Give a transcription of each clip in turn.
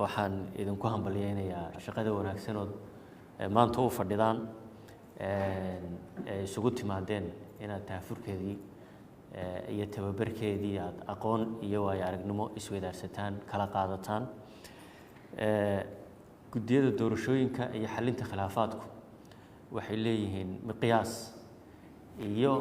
Waxaan idinku hambalyeynayaa shaqada wanaagsan ood maanta u fadhidaan, ee isugu timaadeen inaad daahfurkeedii iyo tababarkeedii aad aqoon iyo waayo aragnimo isweydaarsataan, kala qaadataan. Guddiyada doorashooyinka iyo xalinta khilaafaadku waxay leeyihiin miqyaas iyo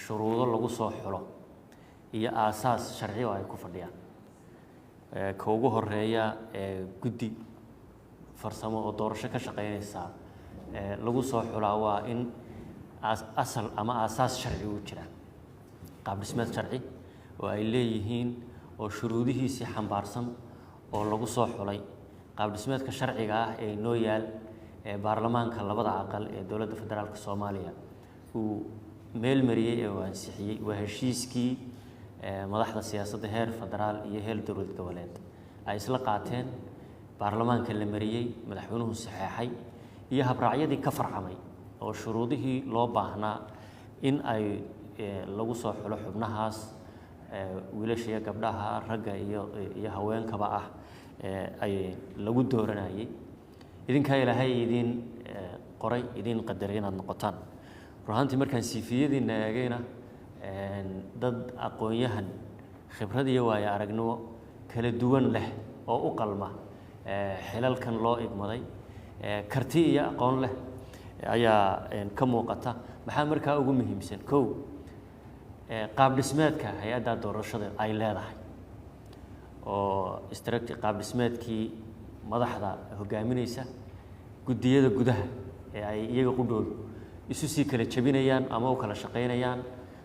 shuruudo lagu soo xulo iyo aasaas sharci oo ay ku fadhiyaan. Ka ugu horeeya ee guddi farsamo oo doorasho ka shaqeynaysa lagu soo xulaa waa in asal ama aasaas sharci uu jira, qaab dhismeed sharci oo ay leeyihiin oo shuruudihiisii xambaarsan oo lagu soo xulay. Qaab dhismeedka sharciga ah ee inoo yaal ee baarlamaanka labada aqal ee Dowladda Federaalka Soomaaliya uu meel mariyey ee uu ansixiyey waa heshiiskii madaxda siyaasadda heer federaal iyo heer dowlad goboleed ay isla qaateen, baarlamaanka la mariyey, madaxweynuhu saxeexay, iyo habraacyadii ka farcamay oo shuruudihii loo baahnaa in ay lagu soo xulo xubnahaas, wiilasha iyo gabdhaha, ragga iyo haweenkaba ah, ay lagu dooranayay. Idinkaa Ilaahay idiin qoray, idiin qadaray inaad noqotaan. Run ahaantii, markaan CV-yadiina eegayna, dad aqoon-yahan khibrad iyo waayo aragnimo kala duwan leh oo u qalma xilalkan loo igmaday, karti iyo aqoon leh ayaa ka muuqata. Maxaa markaa ugu muhiimsan? Kow, qaab dhismeedka hay-adda doorashada ay leedahay oo qaab dhismeedkii madaxda hogaaminaysa, guddiyada gudaha ee ay iyaga qudhoodu isu sii kala jebinayaan ama u kala shaqaynayaan,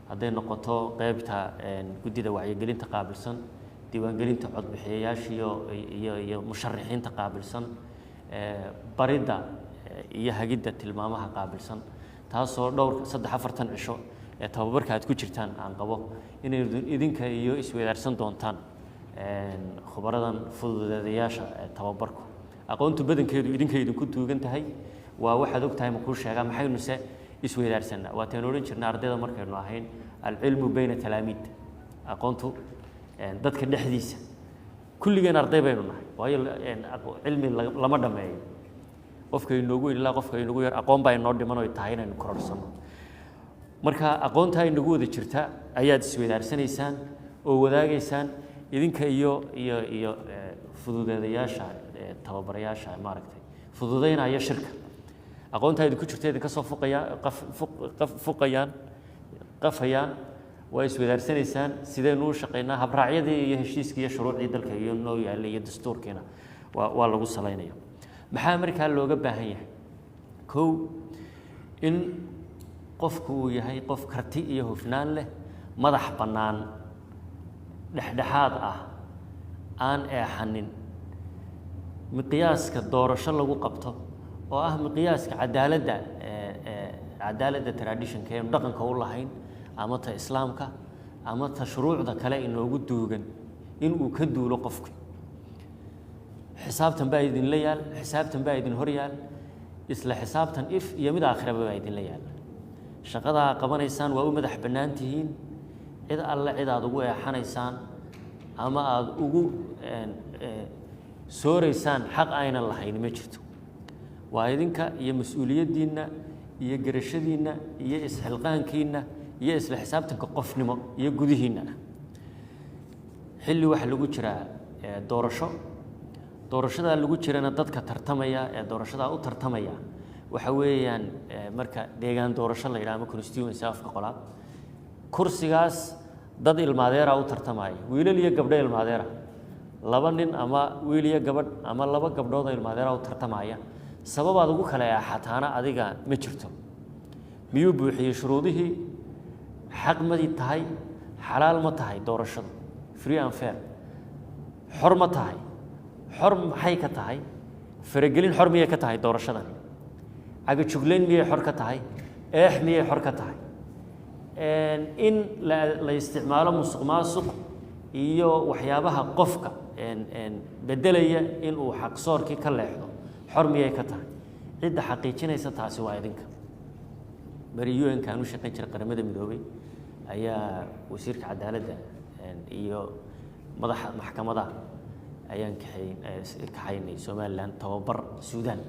hadday noqoto qeybta guddida wacyigelinta qaabilsan, diiwaangelinta codbixiyayaasha iyo musharaxiinta qaabilsan, baridda iyo hagidda tilmaamaha qaabilsan, taasoo dhowr saddex afartan cisho ee tababarka aad ku jirtaan aan qabo inay idinka iyo isweydaarsan doontaan khubaradan fududeedayaasha tababarku. Aqoontu badankeedu idinka idinku duugan tahay. Waa waxaad og tahay, makuu sheegaa? Maxaynu se isweydaarsanaa? Waataynu odhan jirnay ardayda markaynu ahayn: "Alcilmu bayna talaamiid." Aqoontu dadka dhexdiisa, kulligeen arday baynu nahay, waayo cilmi lama dhammeeyo. Qofka inoogu weyn ilaa qofka inoogu yar aqoon baa inoo dhiman oy tahay inaynu kororsanno. Marka aqoontaa inagu wada jirta ayaad isweydaarsanaysaan oo wadaagaysaan idinka iyo fududeedayaasha, tababarayaasha maaragtay fududeynaya shirka. Aqoontaa idinku jirta idinka soo fuqaya fuqayaan, qafayaan, waa isweydaaranaysaan. Sidaynu u shaqaynaa? Habraacyadii iyo heshiiskii iyo shuruucdii dalka iyo noo yaallay iyo dastuurkiina waa lagu salaynaya. Maxaa markaa looga baahan yahay? Kow, in qofku uu yahay qof karti iyo hufnaan leh, madax bannaan, dhexdhexaad ah, aan eexanin. Miqyaaska doorasho lagu qabto oo ah miqyaaska cadaaladda, cadaaladda traditionka eenu dhaqanka u lahayn, ama ta Islaamka ama ta shuruucda kale inoogu duugan, inuu ka duulo qofku. Xisaabtan baa idinla yaal, xisaabtan baa idin hor yaal, isla xisaabtan if iyo mid aakhiraba baa idinla yaal. Shaqadaa qabanaysaan waa u madax bannaan tihiin. Cid alle cid aad ugu eexanaysaan ama aada ugu sooreysaan xaq aynan lahayn ma jirto. Waa idinka iyo mas-uuliyaddiinna iyo garashadiinna iyo isxilqaankiinna iyo isla xisaabtanka qofnimo iyo gudihiinna ah. Xilli waxaa lagu jiraa doorasho. Doorashadaa lagu jirana dadka tartamaya ee doorashadaa u tartamaya waxa weeyaan, marka deegaan doorasho la yidhaha ama constituency afka qolaad, kursigaas dad ilmaadeera u tartamaya, wiilal iyo gabdho ilmaadeera, laba nin ama wiil iyo gabadh ama laba gabdhood oo ilmaadeera u tartamaya. Sababaad ugu kala eexataana adiga ma jirto. Miyuu buuxiyey shuruudihii? Xaq ma tahay? Xalaal ma tahay doorashadu? Free and fair, xor ma tahay? Xor maxay ka tahay? Faragelin xor miyay ka tahay doorashadani? Cagajuglayn miyay xor ka tahay? Eex miyay xor ka tahay? In la isticmaalo musuq maasuq iyo waxyaabaha qofka beddelaya inuu xaqsoorkii ka leexdo xor miyay ka tahay? Cidda xaqiijinaysa taasi waa idinka. Beri UN-kaan u shaqayn jiray, Qaramada Midoobay, ayaa wasiirka cadaaladda iyo madaxa maxkamadaha ayaan kaxaynay Somaliland tababar Suudaan.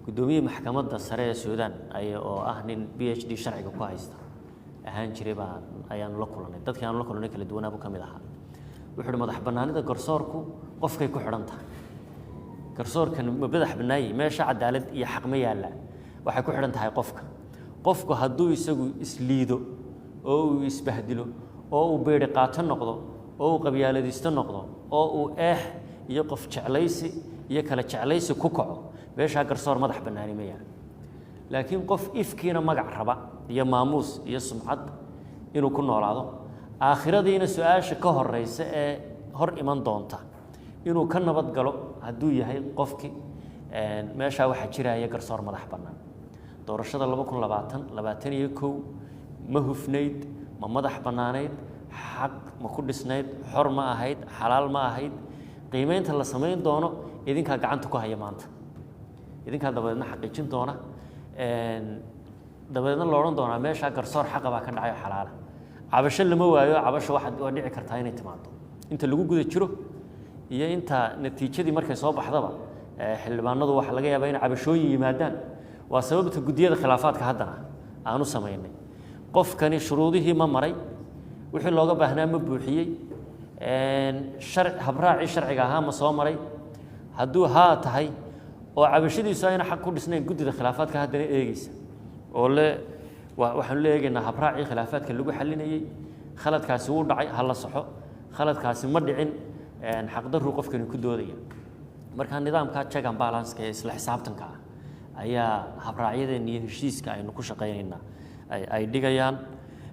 Guddoomiyihii maxkamadda sare ee Suudaan ay oo ah nin PhD sharciga ku haysta ahaan jiray baa ayaanu la kulannay. Dadkii aanu la kulannay kala duwanaa buu ka mid ahaa. Wuxuu uhi madax bannaanida garsoorku qofkay ku xidhan tahay. Garsoorkan ma madax bannaayey? Meesha cadaalad iyo xaq ma yaallaa? Waxay ku xidhan tahay qofka. Qofku hadduu isagu isliido oo uu isbahdilo oo uu beeri qaato noqdo oo uu qabyaaladiisto noqdo oo uu eex iyo qof jeclaysi iyo kala jeclaysi ku kaco, meeshaa garsoor madax bannaani ma yaalo. Laakiin qof ifkiina magac raba iyo maamuus iyo sumcad inuu ku noolaado, aakhiradiina su-aasha ka horeysa ee hor iman doonta inuu ka nabad galo hadduu yahay qofkii, meeshaa waxaa jiraya garsoor madax bannaan. Doorashada 2020-21 ma hufnayd? Ma madax bannaanayd? Xaq ma ku dhisnayd? Xor ma ahayd? Xalaal ma ahayd? Qiimeynta la samayn doono idinkaa gacanta ku haya maanta, idinkaa dabadeedna xaqiijin doona, dabadeedna la odhan doonaa meeshaa garsoor xaqa baa ka dhacay oo xalaala. Cabasho lama waayo, cabasho waxa waa dhici kartaa inay timaado inta lagu guda jiro iyo inta natiijadii markay soo baxdaba. Xildhibaanadu waxaa laga yaabaa inay cabashooyin yimaadaan. Waa sababta guddiyada khilaafaadka haddana aanu samaynay. Qofkani shuruudihii ma maray? Wixii looga baahnaa ma buuxiyey? Habraacii sharciga ahaa ma soo maray? Hadduu haa tahay oo cabashadiisu ayna xaq ku dhisnayn, guddida khilaafaadka haddana eegeysa oo le waxaanu la eegaynaa habraacii khilaafaadka lagu xalinayey. Khaladkaasi wuu dhacay, ha la saxo. Khaladkaasi ma dhicin, xaqdarruu qofkani ku doodaya. Marka nidaamka check and balance ee isla xisaabtanka ah ayaa habraacyadeen iyo heshiiska aynu ku shaqaynaynaa ay dhigayaan.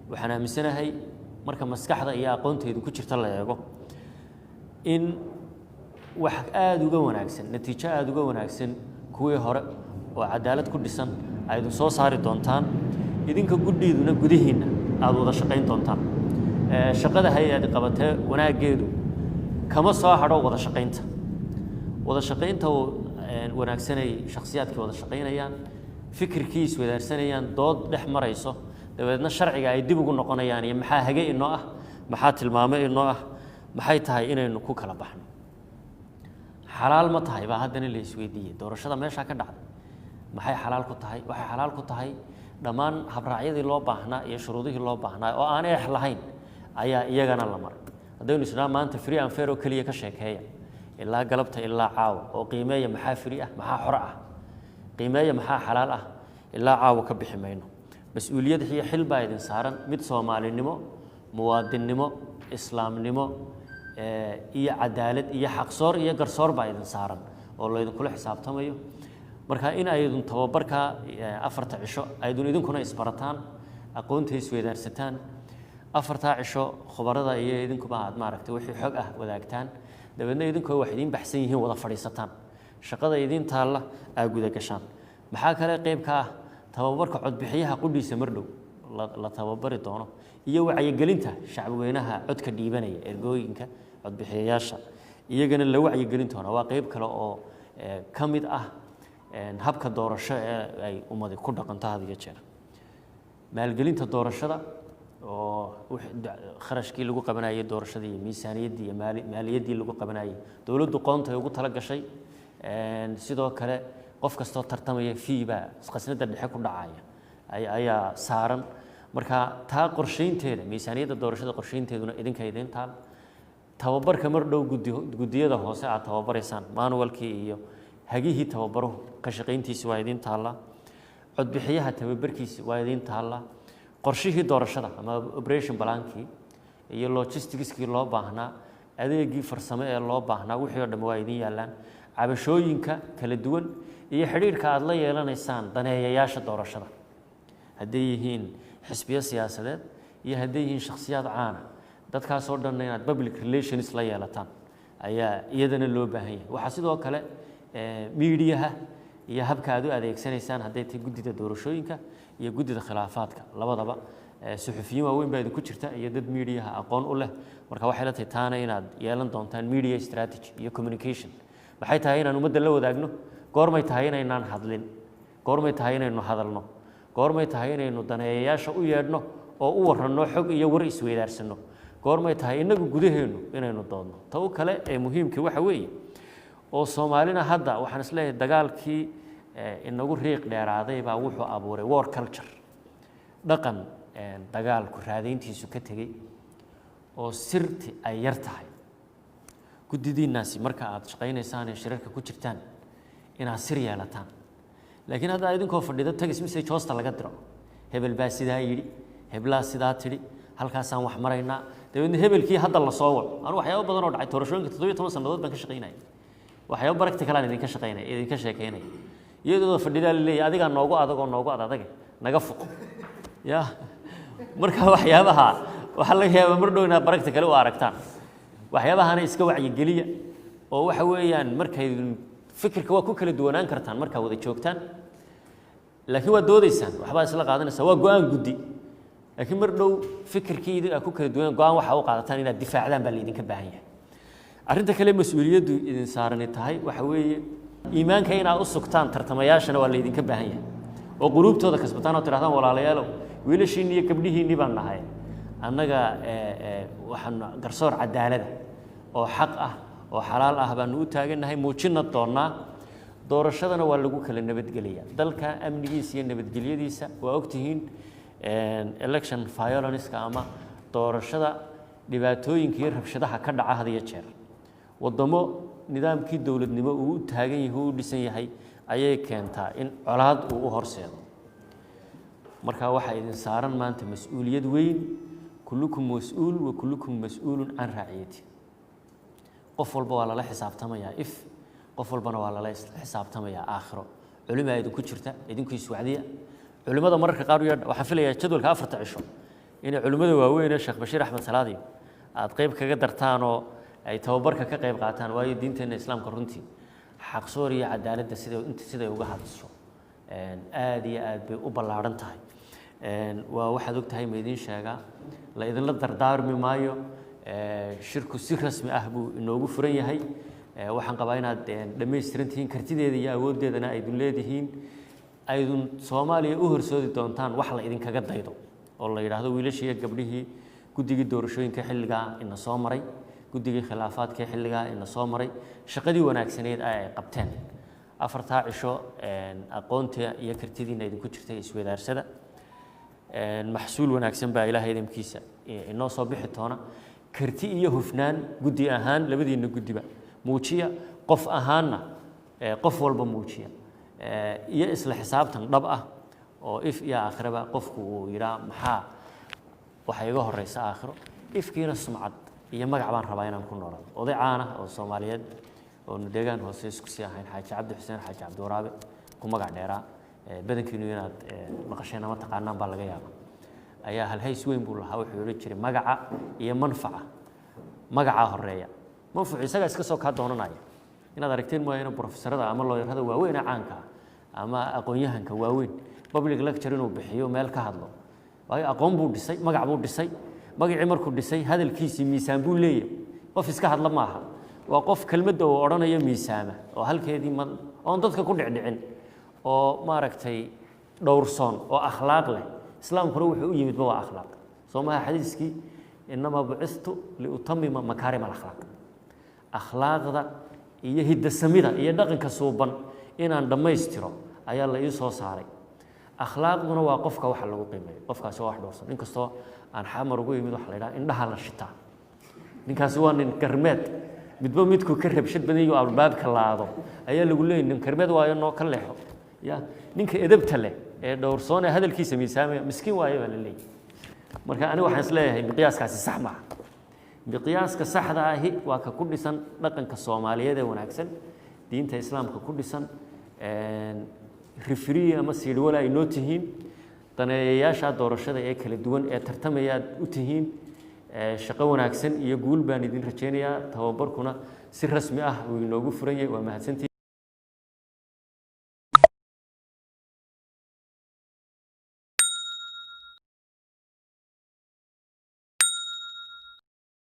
Waxaan aaminsanahay, marka maskaxda iyo aqoontaydu ku jirta la eego, in wax aada uga wanaagsan, natiijo aada uga wanaagsan kuwii hore oo cadaalad ku dhisan aydun soo saari doontaan, idinka gudhiiduna gudihiinna aada wada shaqayn doontaan. Shaqada hay-adi qabatee wanaaggeedu kama soo hadho wada shaqaynta. Wada shaqaynta wanaagsanay shakhsiyaadkii wada shaqaynayaan, fikirkii iswadaarsanayaan, dood dhex marayso, dabeedna sharciga ay dib ugu noqonayaan iyo maxaa hage inoo ah, maxaa tilmaamo inoo ah, maxay tahay inaynu ku kala baxno. Xalaal ma tahay baa haddana la isweydiiyey. Doorashada meeshaa ka dhacday maxay xalaal ku tahay? Waxay xalaal ku tahay dhammaan habraacyadii loo baahnaa iyo shuruudihii loo baahnaa oo aan eex lahayn ayaa iyagana la maray. Haddaynu isnaa maanta free and fair oo keliya ka sheekeeya ilaa galabta ilaa caawa, oo qiimeeya maxaa free ah, maxaa xore ah, qiimeeya maxaa xalaal ah, ilaa caawa ka bixi mayno. Mas-uuliyad iyo xil baa idin saaran, mid soomaalinimo, muwaadinnimo, islaamnimo iyo cadaalad iyo xaqsoor iyo garsoor baa idin saaran oo laydinkula xisaabtamayo. Marka in aydun tababarka 4ta cisho aydun idinkuna isbarataan, aqoonta isweydaarsataan, 4taa cisho khubarada iyo idinkuba aad maaragtay wixii xog ah wadaagtaan, dabeedna idinkoo wax idiin baxsan yihiin wada fadhiisataan, shaqada idiin taalla aa guda gashaan. Maxaa kale qayb ka ah tababarka codbixiyaha qudhiisa mardhow la tababari doono iyo wacyigelinta shacbweynaha codka dhiibanaya, ergooyinka codbixiyayaasha iyagana la wacyigelin doona, waa qayb kale oo ka mid ah habka doorasho ee ay ummadi ku dhaqanto had iyo jeer. Maalgelinta doorashada oo kharashkii lagu qabanayay doorashadii iyo miisaaniyaddii iyo maaliyaddii lagu qabanayay dowladdu qoonta ay ugu tala gashay. Sidoo kale qof kastoo tartamaya fee baa khasnada dhexe ku dhacaya ayaa saaran. Marka taa qorsheynteeda, miisaaniyadda doorashada qorsheynteeduna idinka idiin taal. Tababarka mar dhow guddiyada hoose aad tababaraysaan, manualkii iyo hagihii tababaruhu ka shaqayntiisi waa idiin taallaa. Codbixiyaha tababarkiisi waa idiin taallaa. Qorshihii doorashada ama operation plankii iyo logisticskii loo baahnaa, adeegii farsamo ee loo baahnaa, wixii oo dhamme waa idiin yaallaan. Cabashooyinka kala duwan iyo xidhiidhka aada la yeelanaysaan daneeyayaasha doorashada, hadday yihiin xisbiyo siyaasadeed iyo hadday yihiin shakhsiyaad caana, dadkaasoo dhanna inaad public relations la yeelataan ayaa iyadana loo baahan yahay. Waxaa sidoo kale miidiyaha iyo habka aad u adeegsanaysaan, hadday tahay guddida doorashooyinka iyo guddida khilaafaadka labadaba, suxufiyiin waaweyn baa idinku jirta iyo dad miidiyaha aqoon u leh. Marka waxay la tahay taana inaad yeelan doontaan media strategy iyo communication. Maxay tahay inaan ummadda la wadaagno? Goormay tahay inaynaan hadlin? Goormay tahay inaynu hadalno? Goormay tahay inaynu daneeyayaasha u yeedhno oo u waranno, xog iyo war isweydaarsano? Goormay tahay innagu gudaheennu inaynu doodno? Ta u kale ee muhiimkii waxa weeye, oo Soomaalina hadda waxaan isleeyahay dagaalkii inagu riiq dheeraaday baa wuxuu abuuray war culture, dhaqan dagaalku raadayntiisu ka tegey oo sirti ay yar tahay. Guddidiinnaasi marka aad shaqaynaysaan ee shirarka ku jirtaan inaad sir yeelataan, laakiin hadda idinkoo fadhida text message hoosta laga diro, hebel baa sidaa yidhi, heblaa sidaa tidhi, halkaasaan wax maraynaa, dabeedna hebelkii hadda la soo waco. Anu waxyaabo badan oo dhacay doorashooyinka 17 sannadood baan ka shaqaynaya, waxyaabo practical aan idinka shaqaynaya, idinka sheekaynaya. Iyadoo fadhidaa la leeyahay, adigaa noogu adag oo noogu ad adage, naga fuqo ya. Marka waxyaabaha waxaa laga yaabaa mar dhow inaad practical u aragtaan. Waxyaabahana iska wacyigeliya, oo waxa weeyaan markay fikirka waa ku kala duwanaan kartaan markaa wada joogtaan, laakiin waa doodaysaan, waxbaa isla qaadanaysaa, waa go-aan guddi. Laakiin mar dhow fikirkii idin aad ku kala duwan go-aan waxaa u qaadataan inaad difaacdaan baa laydinka baahan yahay. Arrinta kale mas-uuliyaddu idin saarani tahay waxa weeye iimaanka inaad u sugtaan tartamayaashana waa laydinka baahan yahay, oo quluubtooda kasbataan oo tidhahdaan, walaalayaalow, wiilashiinni iyo gabdhihiinni baan nahay annaga, waxaan garsoor cadaalada oo xaq ah oo xalaal ah baanu u taagannahay, muujina doonnaa. Doorashadana waa lagu kala nabadgelaya dalka amnigiisa iyo nabadgelyadiisa. Waa ogtihiin election violence-ka ama doorashada dhibaatooyinka iyo rabshadaha ka dhaca had iyo jeer. Waddamo nidaamkii dowladnimo uu u taagan yahay, u dhisan yahay, ayay keentaa in colaad uu u horseedo. Marka waxaa idin saaran maanta mas-uuliyad weyn. Kullukum mas-uul wa kullukum mas-uulun can raaciyati. Qof walba waa lala xisaabtamayaa if, qof walbana waa lala xisaabtamayaa aakhiro. Culimaa idinku jirta, idinku iswacdiya. Culimmada mararka qaar u yeedha. Waxaan filayaa jadwalka 4ta cisho inay culimmada waaweyn ee Sheekh Bashiir Axmed Salaadiyo aad qayb kaga dartaanoo ay tababarka ka qayb qaataan, waayo diinteenna Islaamka runtii xaqsoor iyo cadaaladda siday inta siday uga hadasho aad iyo aad bay u ballaadhan tahay. Waa waxaad og tahay, ma idiin sheegaa, la idinla dardaarmi maayo. Shirku si rasmi ah buu inoogu furan yahay. Waxaan qabaa inaad dhammaystiran tihiin, kartideeda iyo awooddeedana aydun leedihiin, aydun Soomaaliya u horsoodi doontaan wax la idinkaga daydo oo la yidhaahdo wiilashii iyo gabdhihii guddigii doorashooyinka xilligaa ina soo maray, guddigii khilaafaadka xilligaa ina soo maray, shaqadii wanaagsaneyd ay qabteen. 4taa cisho aqoonta iyo kartidiina idinku jirtay isweydaarsada. Maxsuul wanaagsan baa Ilaahay idinkiisa inoo soo bixi doona. Karti iyo hufnaan guddi ahaan labadiinna guddiba muujiya, qof ahaanna qof walba muujiya, iyo isla xisaabtan dhab ah oo if iyo aakhiraba qofku uu yidhaa, maxaa waxa iga horeysa aakhiro, ifkiina sumcad iyo magac baan rabaa inaan ku noolaado. Oday caan ah oo Soomaaliyeed oonu deegaan hoose isku sii ahayn, Xaaji Cabdi Xuseen Xaaji Cabdiwaraabe ku magac dheeraa, badankiinu inaad maqasheen ama taqaanaan baa laga yaaba, ayaa halhays weyn buu lahaa. Wuxuu odhan jiray, magaca iyo manfaca, magacaa horeeya, manfacu isagaa iska soo kaa doonanaya. Inaad aragteen mooyaane professorada ama lawyerada waaweyn ee caanka ah ama aqoon-yahanka waaweyn public lecture inuu bixiyo, meel ka hadlo, waayo aqoon buu dhisay, magac buu dhisay. Magacii markuu dhisay, hadalkiisii miisaan buu leeyahay. Qof iska hadla maaha, waa qof kelmadda uu odhanayo miisaama oo halkeedii ma oon dadka ku dhicdhicin oo maaragtay dhowrsoon oo akhlaaq leh. Islaamkuna wuxuu u yimidba waa akhlaaq, soo maha? Xadiiskii innamaa bucistu liutamima makaarim alakhlaaq, akhlaaqda iyo hiddasamida iyo dhaqanka suuban inaan dhammaystiro ayaa la ii soo saaray. Akhlaaqduna waa qofka waxa lagu qiimeeyo. Qofkaasi waa wax dhowrsan. Inkastoo aan Xamar ugu yimid, waxa la yidhaha indhaha la shitaa, ninkaasi waa nin garmeed. Midba midkuu ka rabshad badan yahu albaabka laado ayaa lagu leeyay, nin garmeed waayo, noo ka leexo. Ya ninka edebta leh ee dhowrsoon ee hadalkiisa miisaamaya, miskiin waayo baa la leeyahy. Marka aniga waxaan is leeyahay miqyaaskaasi sax maaha. Miqyaaska saxda ahi waa ka ku dhisan dhaqanka Soomaaliyeed ee wanaagsan, diinta Islaamka ku dhisan. Referee ama siidhwala ay noo tihiin daneeyayaasha doorashada ee kala duwan ee tartamayaad u tihiin. Shaqo wanaagsan iyo guul baan idin rajaynayaa. Tababarkuna si rasmi ah uu inoogu furan yahay. Waa mahadsantihiin.